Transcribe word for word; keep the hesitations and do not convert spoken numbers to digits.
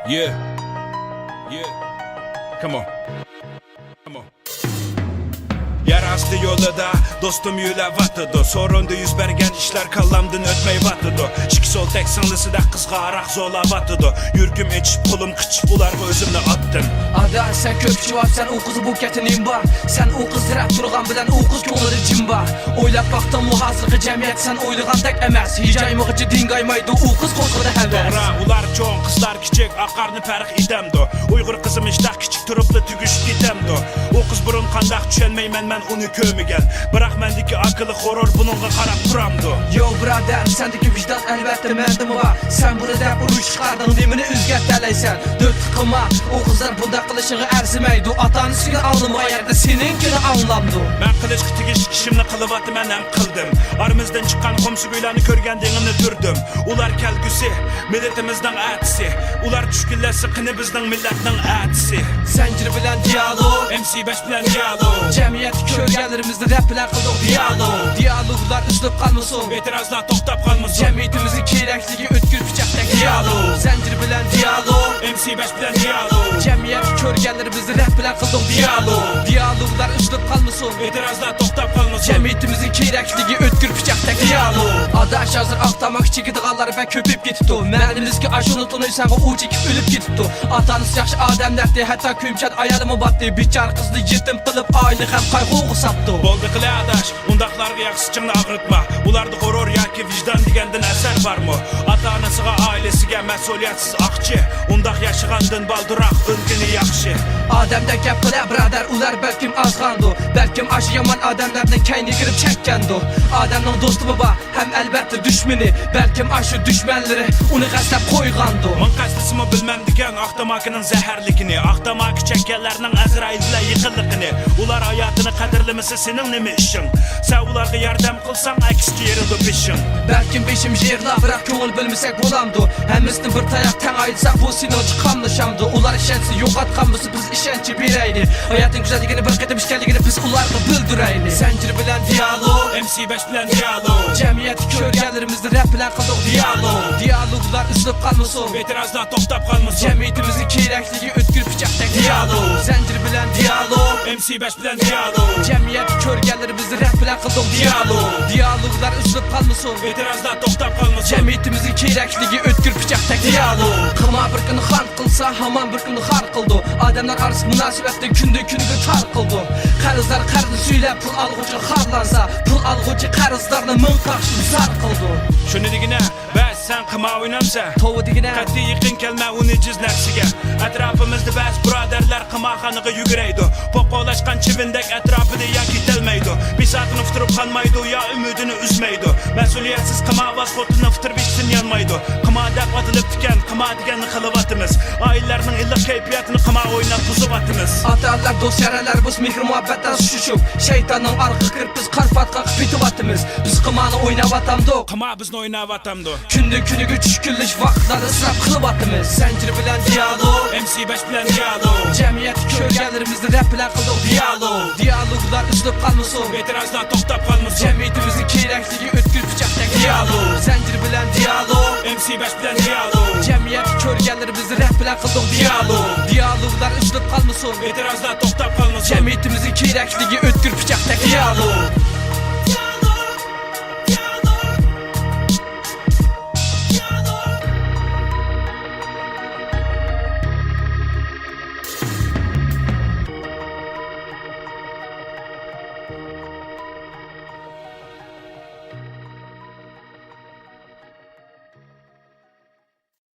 Yeah. Yeah. Come on. Come on. يەر ئاستى يولىدا دوستۇم يۆلەۋاتىدۇ. سورۇندا يۈز بەرگەن ئىشلار كاللامدىن ئۆتمەيۋاتىدۇ. ئىككى سول تەك سىڭلىسىدەك قىزغا ھاراق زولاۋاتىدۇ. يۈرىكىم ئېچىپ قولۇم قىچىپ ئۇلارغا ئۆزۈمنى ئاتتىم. ئادا، سەن كۆپ ئىچىۋاپسەن، ئۇ قىز بۇ كەتتى نېمە بار؟ سەن ئۇ قىز تەرەپ تۇرغان بىلەن ئۇ قىز كۆڭلىدە جىم بار. ئويلاپ باقتىڭمۇ ھازىرقى جەمئىيەت سەن ئويلىغاندەك ئەمەس. ھىجايمىغىچە دىڭگايمايدۇ ئۇ قىز قوزغىدى ھەۋەس. توغرا، ئۇلار چوڭ، قىزلار كىچىك، ئاقارنى پەرق ئېتەمدۇ؟ ئۇيغۇر قىزى مىشتاق كىچىك تۇرۇپلا تۈگۈشۈپ كېتەمدۇ؟ ئۇ قىز بۇرۇن قانداق چۈشەنمەيمەن مەن ئۇنى كۆرمىگەن. بىراق مەندىكى ئاكىلىق غۇرۇر بۇنىڭغا قاراپ تۇرامدۇ؟ يو بۇرادەر، سەندىكى ۋىجدان ئەلۋەتتە مەندىمۇ بار. سەن بۇنى دەپ ئۇرۇش چىقاردىڭ، نېمىنى ئۆزگەرتەلەيسەن؟ دۆتلۈك قىلما، ئۇ قىزلار بۇنداق قىلىشىڭغا ئەرزىمەيدۇ. ئاتا-ئانىسىگە ئاڭلىمىغان يەردە سېنىڭكىنى ئاڭلامدۇ؟ مەن قىلىشقا تېگىشلىك ئىشىمنى قىلىۋاتىمەن ھەم قىلدىم. ئارىمىزدىن چىققان قۇمسىگۈيلەرنى كۆرگەندىڭىمنى تۈردۈم. ئۇلار كەلگۈسى، مىللىتىمىزنىڭ ئەتىسى. ئۇلار چۈشكۈنلەشسە قېنى بىزنىڭ مىللەتنىڭ ئەتىسى. زەنجىر بىلەن دىيالوگ، ئېم سى بەش بىلەن دىيالوگ. جەمئىيەتتە كۆرگەنلىرىمىزنى رەپ بىلەن قىلدۇق دىيالوگ. دىيالوگلار ئۈزۈلۈپ قالمىسۇن، ئېتىرازلار توختاپ قالمىسۇن. جەمئىيىتىمىزگە كېرەكلىكى ئۆتكۈر پىچاقتەك دىيالوگ. زەنجىر بىلەن دىيالوگ، ئېم سى بەش بىلەن دىيالوگ. جەمئىيەتتە كۆرگەنلىرىمىزنى رەپ بىلەن قىلدۇق دىيالوگ. دىيالوگلار ئۈزۈلۈپ قالمىسۇن، ئېتىرازلار توختاپ قالمىسۇن. جەمئىيىتىمىزگە كېرەكلىكى ئۆتكۈر پىچاقتەك دىيالوگ. ئاداش، ھازىر ئاق تاماكا چېكىدىغانلار بەك كۆپىيىپ كېتىپتۇ. مەنىمىزگە ئاشۇنى تونۇيسەنغۇ، ئۇ چېكىپ ئۆلۈپ كېتىپتۇ. ئاتا-ئانىسى ياخشى ئادەملەردى، ھەتتا كۆيۈمچان ئايالىمۇ بارتى. بىچارە قىزنى يېتىم قىلىپ، ئائىلە غەم قايغۇغا ساپتۇ. بولدى قىلە ئاداش، ئۇنداقلارغا ياخشى ئىچىڭنى ئاغرىتما. ئۇلاردا غۇرۇر ياكى ۋىجدان دېگەندىن ئەسەر بارمۇ؟ ئاتا-ئانىسىغا، ئائىلىسىگە مەسئۇلىيەتسىز ئاقچى. ئۇنداق ياشىغاندىن بالدۇرراق ئۆلگىنى ياخشى. ئادەمدەك گەپ قىلە بۇرادەر، ئۇلار بەلكىم ئازغاندۇ. بەلكىم ئاشۇ يامان ئادەملەرنىڭ كەينىگە كىرىپ چەككەندۇ. ئادەمنىڭ دوستىمۇ بار، ھەم ئەلۋەتتە دۈشمىنى، بەلكىم ئاشۇ دۈشمەنلىرى ئۇنى غەسلەپ قويغاندۇ. مىڭ قەستلىسىمۇ بىلمەمدىكەن ئاق تاماكىنىڭ زەھەرلىكىنى، ئاق تاماكا چەككەنلەرنىڭ ئەزرائىل بىلەن يېقىنلىقىنى. ئۇلار ھاياتىنى قەدىرلىمىسە سېنىڭ نېمە ئىشىڭ؟ سەن ئۇلارغا ياردەم قىلساڭ ئەكسىچە يېرىلىدۇ بېشىڭ. بەلكىم بېشىم يېرىلا، بىراق كۆڭۈل بۆلمىسەك بولامدۇ؟ ھەممىسىنى بىر تاياق تەڭ ئايلىساق بۇ سېنىڭچە قاملىشامدۇ؟ ئۇلار ئىشەنسە يوقاتقان بولسا بىز ئىشەنچ بېرەيلى. ھاياتنىڭ گۈزەللىكىنى بىر قېتىم ئىكەنلىكىنى بىز ئۇلارغا بىلدۈرەيلى. زەنجىر بىلەن دىيالوگ، ئېم سى بەش بىلەن دىيالوگ. جەمئىيەتتە كۆرگەنلىرىمىزنى رەپ بىلەن قىلدۇق دىيالوگ. دىيالوگلار ئۈزۈلۈپ قالمىسۇن، ئېتىرازلار توختاپ قالمىسۇن. جەمئىيىتىمىزگە كېرەكلىكى ئۆتكۈر پىچاقتەك دىيالوگ. زەنجىر بىلەن دىيالوگ، ئېم سى بەش بىلەن دىيالوگ. جەمئىيەتتە كۆرگەنلىرىمىزنى رەپ بىلەن قىلدۇق دىيالوگ. دىيالوگلار ئۈزۈلۈپ قالمىسۇن، ئېتىرازلار توختاپ قالمىسۇن. جەمئىيىتىمىزگە كېرەكلىكى ئۆتكۈر پىچاقتەك دىيالوگ. قىما بىر كۈنى خان قىلسا، ھامان بىر كۈنى خار قىلىدۇ. ئادەملەر ئارىسى مۇناسىۋەتنى كۈندىن كۈنگە تار قىلىدۇ. قەرزدار قەرزنى سۈيلەپ، پۇل ئالغۇچى خارلانسا، پۇل ئالغۇچى قەرزدارنى مىڭ قاچىدىن زار قىلىدۇ. شۇنى دېگىنە، بەس، سەن قىما ئوينامسەن؟ توۋا دېگىنە. قەتئىي يېقىن كەلمە، ئۇنى جىز نەرسىگە. ئەتراپىمىزدا بەزى بۇرادەرلەر قىمارخانىغا يۈگۈرەيدۇ. پوقۇلاشقان چىۋىندەك ئەتراپىدا يا كېتەلمەيدۇ. بىساتىنى ئۇتتۇرۇپ قانمايدۇ، يا ئۈمىدىنى ئۈزمەيدۇ. مەسئۇلىيەتسىز قىمارۋاز خوتۇننى ئۇتتۇرۇپ ھېچ كىم يانمايدۇ. قىمار دەپ ئاتىلىپتىكەن، قىمار دېگەننى قىلىۋاتىمىز. ئائىلىلەرنىڭ ئىللىق كەيپىياتىنى قىمار ئويناپ بۇزۇۋاتىمىز. ئاتا-ئانىلار، دوست-يارەنلەر بولسا مېھىر-مۇھەببەتتە سۇشۇپ، شەيتاننىڭ ئارىغا كىرىپ بىز قارا پاتقاققا پېتىۋاتىمىز. بىز قىمارنى ئويناۋاتامدۇق. قىمار بىزنى ئويناۋاتامدۇ. كۈندىن كۈنىگە چۈشكۈنلىشىپ ۋاقىتلارنى ئىسراپ قىلىۋاتىمىز. زەنجىر بىلەن دىيالوگ، ئېم سى بەش بىلەن دىيالوگ. جەمئىيەتتە كۆرگەنلىرىمىزنى رەپ بىلەن قىلدۇق دىيالوگ. دىيالوگلار ئۈزۈلۈپ قالمىسۇن، ئېتىرازلار توختاپ قالمىسۇن. جەمئىيىتىمىزگە كېرەكلىكى ئۆتكۈر پىچاقتەك دىيالوگ. زەنجىر بىلەن دىيالوگ، ئېم سى بەش بىلەن دىيالوگ. جەمئىيەتتە كۆرگەنلىرىمىزنى رەپ بىلەن قىلدۇق دىيالوگ. دىيالوگلار ئۈزۈلۈپ قالمىسۇن، ئېتىرازلار توختاپ قالمىسۇن. جەمئىيىتىمىزگە كېرەكلىكى ئۆتكۈر پىچاقتەك دىيالوگ.